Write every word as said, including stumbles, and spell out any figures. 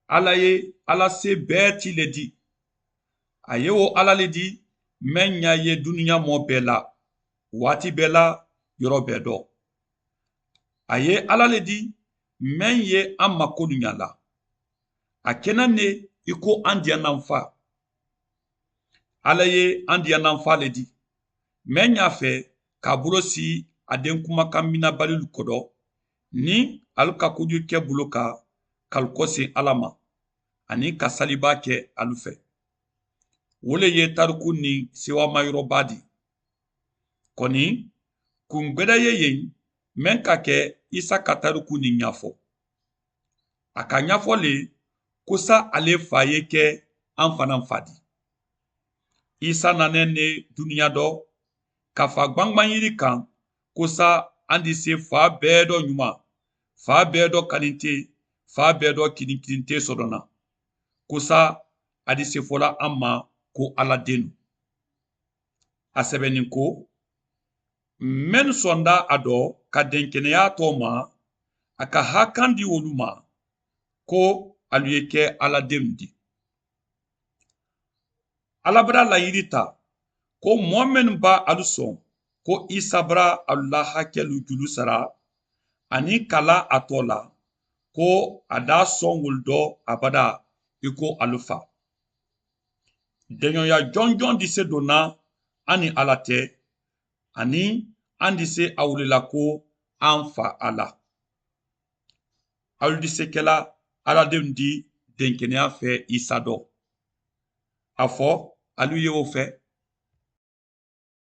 Alla ye alla se bee ti le di. A ye wo alla le di, meŋ ña ye duniya moo bee la, waati bee la, yoro bee dɔ. A ye alla le di, meŋ ye an makolu ña la. A ke na ne i ko an diyananfa. Alla ye an diyananfa le di, meŋ ña fe ka a bulo si a den kumakan minabalilu kodo, niŋ alu ka kuju ke bulu ka ka alu koseŋ alla ma, aniŋ ka saliba ke alu fe. Wo le ye tariku niŋ sewamayoroba di. Koni, kuŋ gbeda ye yeŋ, meŋ ka ke isa ka tariku niŋ ñafo. A ka ñafo le, kusa ale fa ye ke an fanaŋ fa di. Isa nane ne duniya do ka fa gbaŋgbaŋ yiri kaŋ, kusa an di se fa bee do ñuma, fa bee do kaninte, fa bee do kininkirinte sodona. Kusa a di se fola an ma ko alla denu. A sebenin ko, mennu sonda a do ka denkeneyaa too maa, a ka hakandi wolu ma ko alu ye ke alla denu di. Alla bra la yiri ta ko moo mennu ba alu soŋ ko isa bra alu la hakelu julu sara, aniŋ kala a too la ko a daa soŋ wolu do abada i ko alu fa. Deñoya jonjoŋ di se donna an ni alla te, aniŋ an di se a wulila ko an fa alla. Alu di se kela alla dennu di denkeneya fe isa do. A fo alu ye wo fe,